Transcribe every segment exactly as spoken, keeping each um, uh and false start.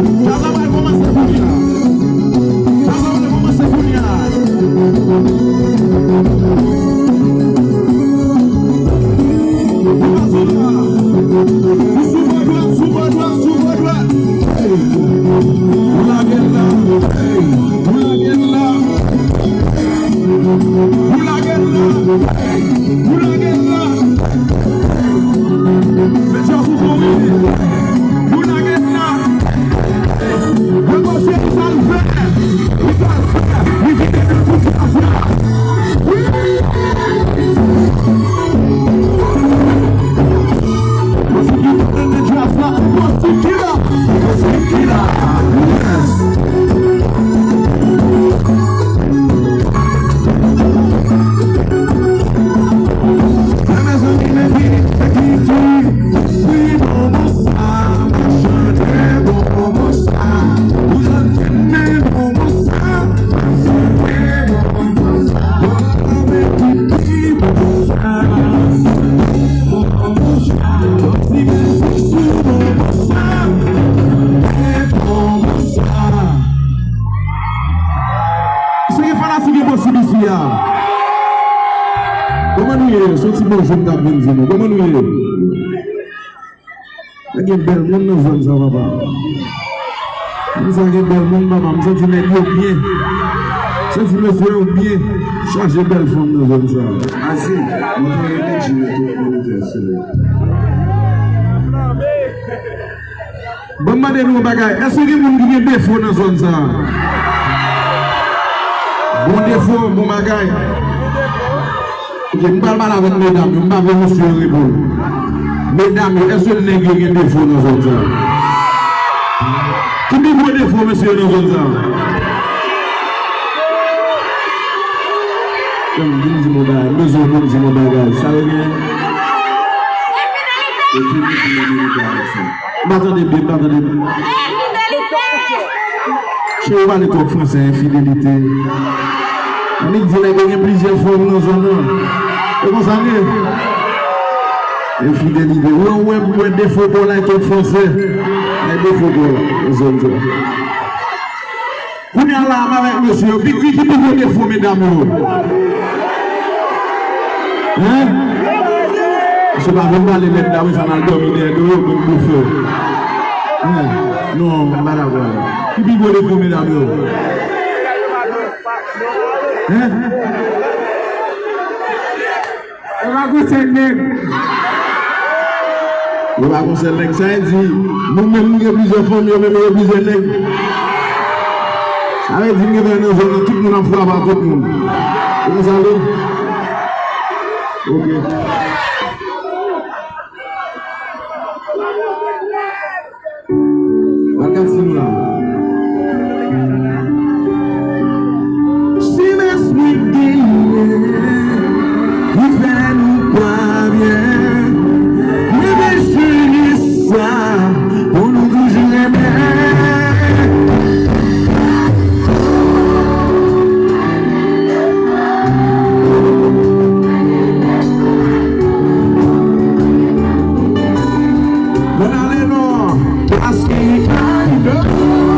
Djaz la pral kòmanse kounye a. Djaz la pral kòmanse kounye a. Ou pa sou la. Ou sou bò dwat, sou bò dwat, sou bò dwat. Hey. Ou lage l la. Hey. Ou lage l la. Ou lage l la. Hey. Ou lage l la. Mesye, sou fon wi. Ou lage l la. Mwen panse ki sa l fè. Ki sa l fè. Li vide nan tout djaz la. Wi. Mwen se ki nan djaz la. Mwen se ki la. Mwen se ki la. Yes. Mezanmi, men ki, men ki, ki, wi, bonbon sa, m ap chante bonbon sa, ou chante men bonbon sa, m ap chante bonbon sa, bonbon sa, men ki, ki, bonbon sa, bonbon sa, yon ti men sou bonbon sa, men bonbon sa. Se gen fanatik yo posib isi a. Kòman nou ye? Se yon ti bonjou m t ap vin di nou. Kòman nou ye? Gen bèl moun nan zòn sa, papa. Moun sa gen bèl moun, papa. M santi nèg yo byen. M santi mesye yo byen. Chaje bèl fanm nan zòn sa. Azi, mwen te renmen Jimmy tou, mwen te sere. Bon, m mande nou yon bagay. Èske gen moun ki gen defo nan zòn sa a? Bon defo, bon bagay. Ok, m pral pale avèk medam yo. M pa vle mesye yo reponn. Medam yo, èske nèg yo gen defo nan zòn sa a? Ki pi gwo defo mesye yo nan zòn sa a? Vin di m yon bagay. M bezwen vin di m yon bagay. Sa yo gen? Enfidelite. Enfidelite avèk sa. M pa tande byen, m pa tande byen. Enfidelite. Cheri, ou pale twòp fransè, enfidelite. Annik di nèg yo gen plizyè fanm nan zòn nan. E konsa l ye? Enfidelite. Ou wè, ou wè, ou wè defo pa w la twòp fransè. Ay defo pa w la nan zòn sa. Kounye a la, m avèk mesye yo. Ki, ki, ki pi gwo defo medam yo? Hein? Mesye pa vin pale nèg la, wi, sa n al dòmi dèyè do yo, konn boufe. Hein? Non, m pa dakò. Ki pi gwo defo medam yo? Hein? Yo pa gon sèl nèg. Yo pa gon sèl nèg. Sa vle di, nou menm nou gen plizyè fanm, yo menm yo gen plizyè nèg. Sa vle di, m gentan nan zòn nan, tout moun ap frape ak tout moun. E konsa l ye? Ok. Bagay ti nou la. Si lespri genyen, ki fè nou pa byen, mwen bezwen sa pou nou toujou renmen. Bon, ale non, paske I know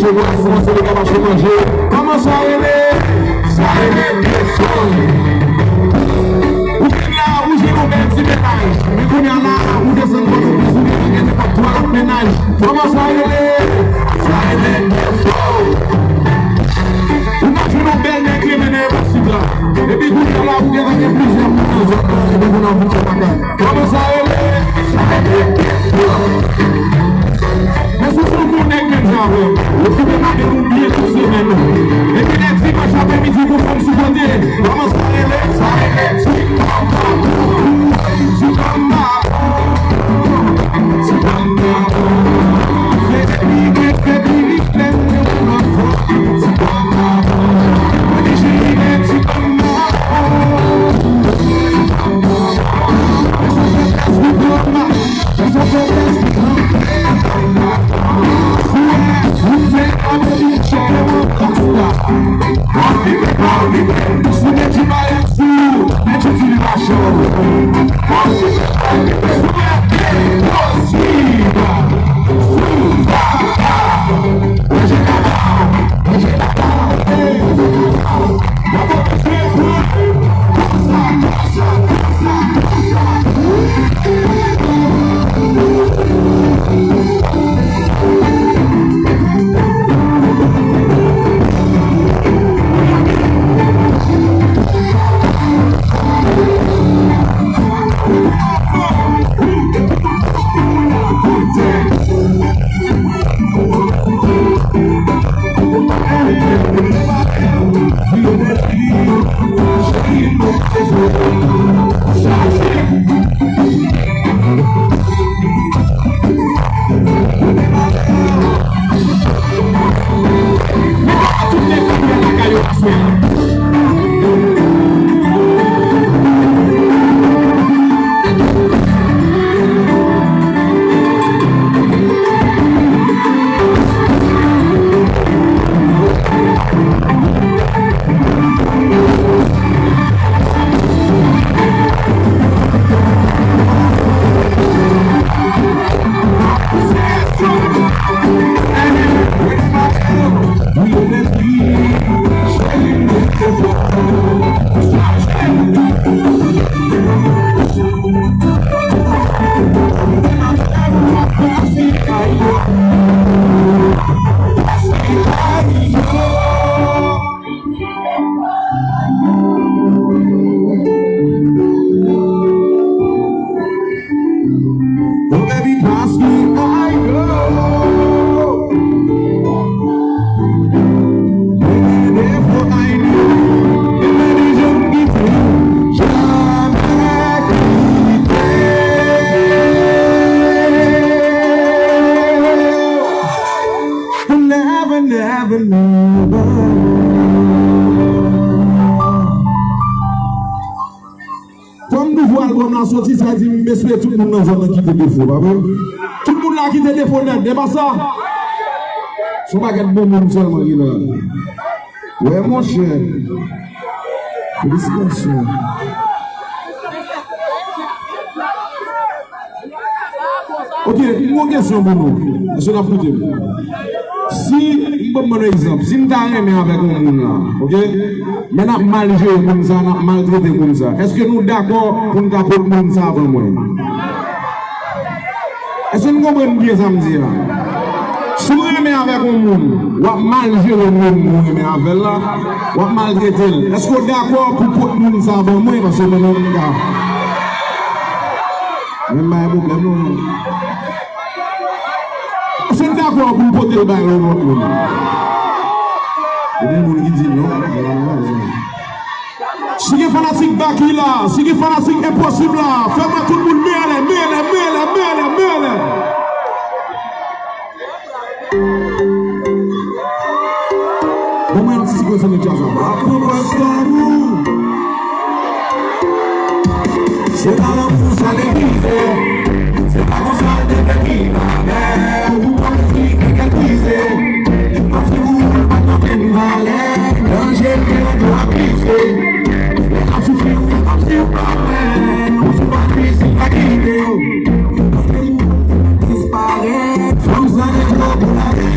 Dekorasyon, se li k ap achte manje. Kòman sa rele? Sa rele desann. Ou vin la, ou jwenn yon bèl ti mennaj. Men kounye a la, ou desann Pòtoprens, ou vin gen nenpòt twa lòt mennaj. Kòman sa rele? Sa rele desann. Ou ka jwenn yon bèl nèg renmen nan enposib la. Epi kounye a la, ou gentan gen plizyè moun nan zòn nan, epi moun nan vin fè bagay. Kòman sa rele? Sa rele kesyon. Men si w se yon bon nèg menm jan avè m, ou koupe maten nou byen tout semèn. Epi lè dimanch apremidi, ou gon fanm sou kote. Kòman sa rele? Sa rele ti kòmandò. Ti kòmandò. Ti kòmandò. Fè pi vit, fè pi vit, lè nou yon lòt fwa. Ti kòmandò. Mwen di cheri, men ti kòmandò. Oh, baby, pass me, I know. Baby, therefore I know. Baby, don't give me, jamais quitter. Forever, never, never. Kòm nouvo albòm la soti, sa di m espere tout moun nan zòn nan kite defo, pa vre? Tout moun la kite defo nèt, e pa sa? Se yon pakèt bon moun sèlman ki la. Wè, monchè. Felisitasyon. Ok, m gon kesyon pou nou. Èske n ap koute m? Si, m ban nou egzanp. Si m ta renmen avèk yon moun la, ok? Men n ap mal jere moun sa, n ap maltrete moun sa. Èske nou dakò pou n ta pot moun sa avan mwen? Èske n konprann byen sa m di a? Si w renmen avèk yon moun, w ap mal jere moun ou renmen avè l la, w ap maltrete l. Èske w dakò pou pot moun sa avan mwen? Paske mwen menm m ka. Men m pa gen pwoblèm non. Èske n dakò pou n pote l bay yon lòt moun? Gen moun ki di non, men w gen rezon. Si gen fanatik Baky la, si gen fanatik Enposib la, fè m wè tout moun men anlè, men anlè, men anlè, men anlè, men anlè. Bon, mwen yon ti sikwens nan djaz la. Apre pastè nou. Se pa lanmou sa devize. Se pa konsa l te fè vin avè. Ou pa di fè kèk brize. Li pa di ou l pa t ankenn valè. Danje ke l dwe aplike. Lè ap soufri ou fè kòmsi ou pa wè. Ou sou pa kri si pa kite w. Paske ou disparèt. Fanm sa gen twòp pou lavi.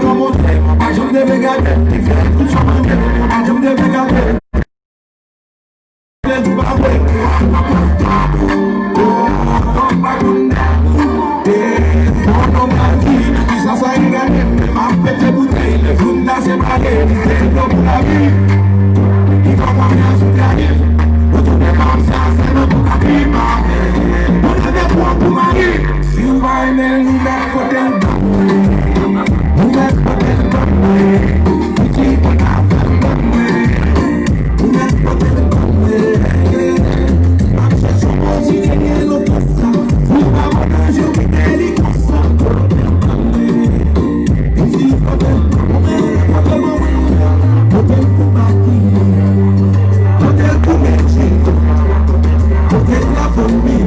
Kòmantè, pa janm te vle gade, li fè tout sa mande, pa janm te vle gade. Si w pa renmen l, nou mèt kote l ban mwen. Nou mèt kote l ban mwen. Piti pota fè l ban mwen. Nou mèt kote l ban mwen. M ap chèche yon bò si te gen lòt sa. Si w pa ban manje, w kite li konsa. Kote l ban mwen. Piti pota fè l ban mwen. Kote l ban mwen. Kote l pou bati. Kote l pou manje. Kote l la fanmi.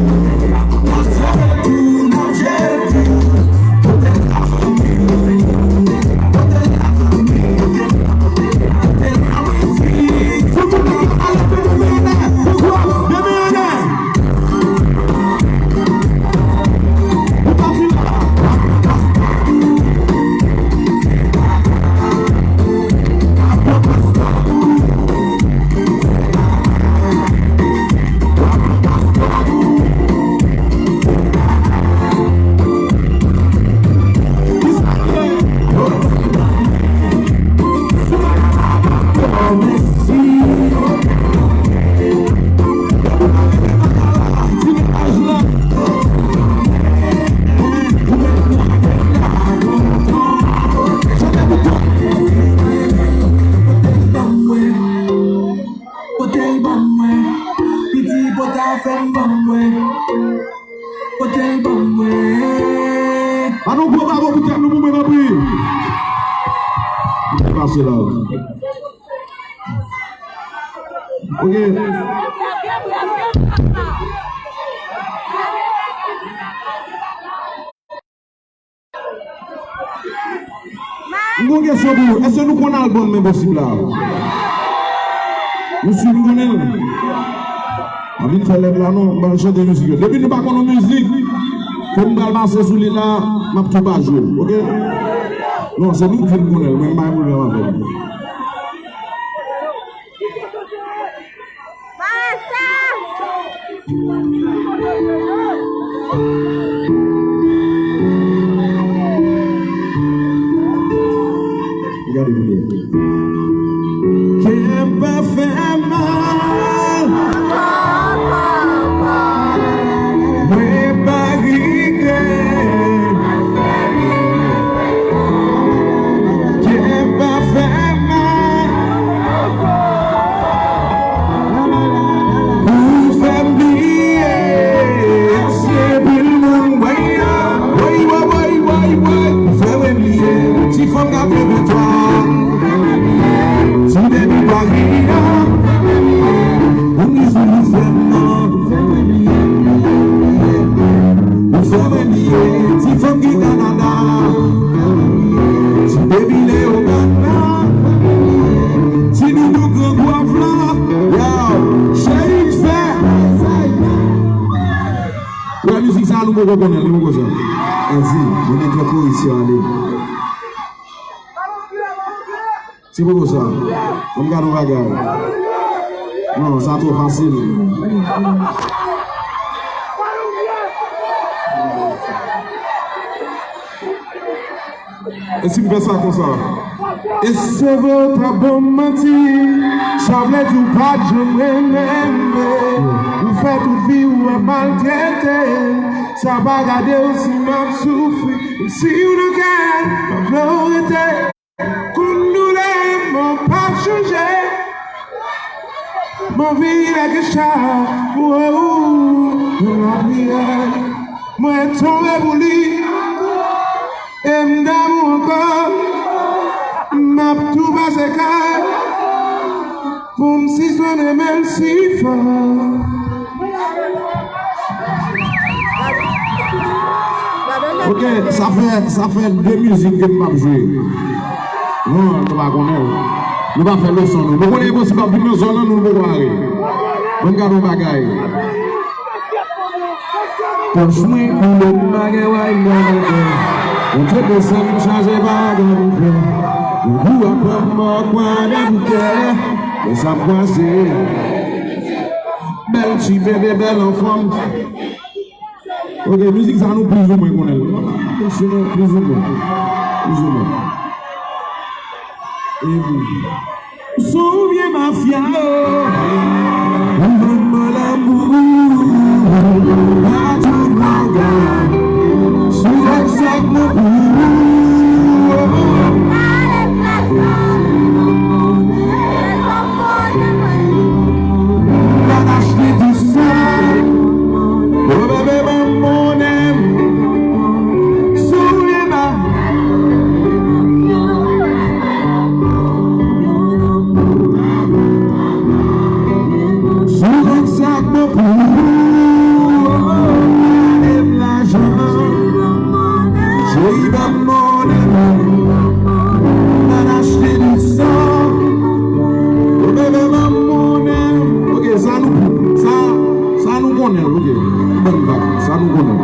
Kote l ban mwen, piti pota fè m ban mwen. Kote l ban mwen. Ban nou gwo bravo pou tèt nou, pou mwen, tanpri. Byen pase la. Ok. M gen yon kesyon pou nou. Èske nou konn albòm Enposib la? Nou si nou konnen l? M ap vin fè lèt la non, m pral chante mizik yo. Depi nou pa konn yon mizik, ke m pral pase sou li la, m ap tou pa jwe l, ok? Non, se nou ki fin konnen l, mwen m pa gen pwoblèm avè l. Gade kounye a. Kè m pa fè mal. Mwen pa regrèt. Kè m pa fè mal. Ou fè m bliye, èske pil moun, woy, woy, woy. Ou fè mwen bliye, ti fanm k ap leve twa. Ti bebi Paris an. Ou ni sou li fè m nan. Ou fè mwen bliye, ti fanm ki Kanada. Ti bebi Leogana. Ti doudou grangwav la. Yo, cheri fè. Wè mizik sa nou poko konnen, li poko sa. Anzi, mwen gen twòp koripsyon ale. Se poko sa. Ann gade yon bagay. Non, sa twò fasil. E si m fè sa konsa? E se vre w t ap ban m manti, sa vle di w pa t janm renmen m vre. Ou fè tout vi w ap maltrete m, sa pa gade w si m ap soufri. Menm si w nan kay, m ap vle w rete. Konn doulè m an pa chanje. M anvi lage chay, oh, oh, nan lapriyè. Mwen tonbe pou li, e m damou ankò. M ap tou pase kay, pou m sispann renmen l si fò. Ok, sa fè, sa fè de mizik ke m p ap jwe. Non, nou pa konnen. Nou pa fè leson, nou. Nou konnen Enposib ap vin nan zòn nan, nou poko pare. Ann gade yon bagay. Pòch mwen koule, m pa gen way mwen nan kè. Bondye desann chaje bagay pou fè. Yon gou aprann mò kwa de boutè. Men sa pase. Bèl ti bebe, bèl anfòm. Ok, mizik sa nou plizoumwen konnen l. Sinon, plizoumwen. Plizoumwen. E wi. Sou vye mafya, oh. Ou vann mwen lanmou. Pa tout bagay. Sou lòt sak mwen pou. Mwen achte tout sa. Oh, bebe, ban m monnen m. Sou vye ma- Sou lòt sak mwen pou. Gade m lajan. Cheri, ban m monnen m. Mwen achte tout sa. Oh, bebe, ban m monnen m. Ok, sa nou, sa, sa nou konnen, ok. Ban m vag, sa nou konnen.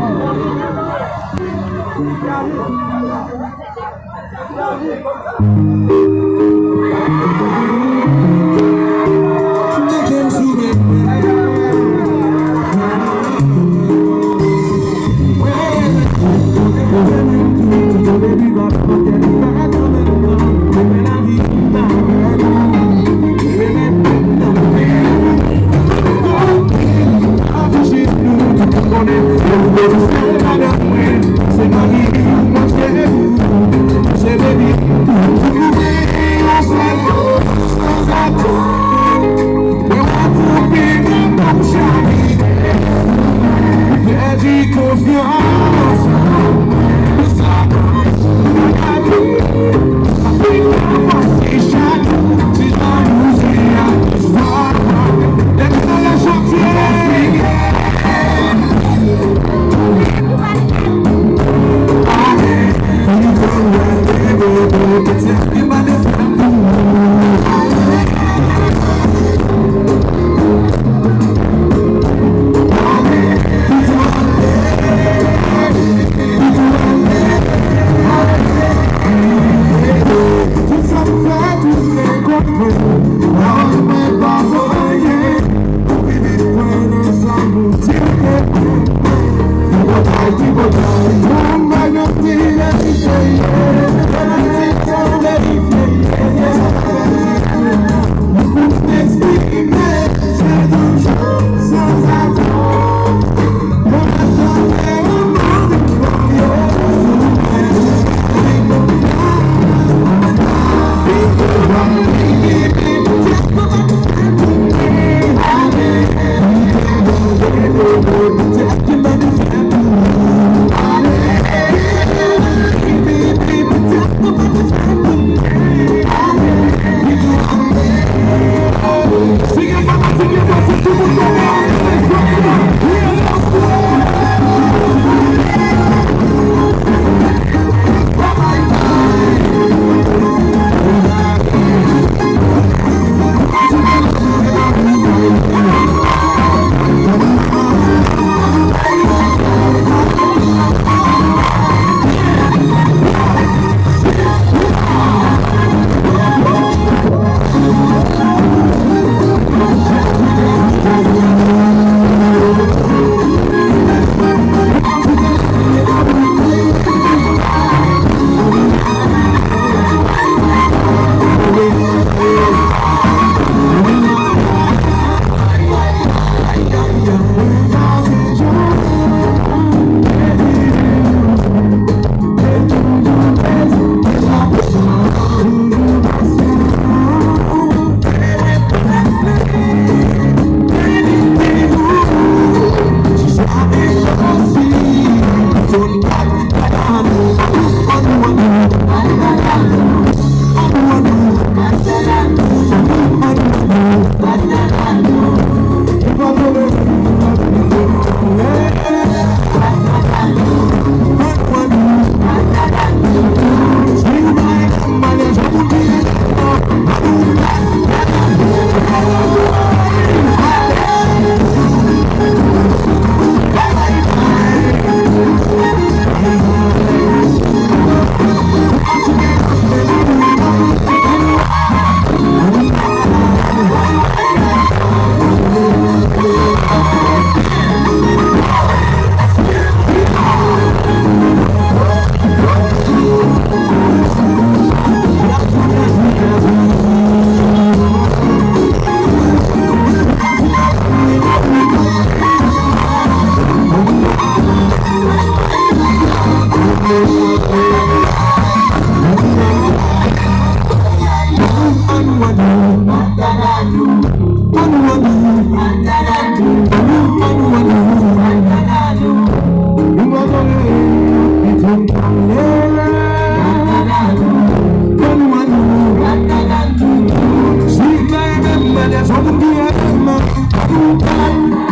Kouman ou pral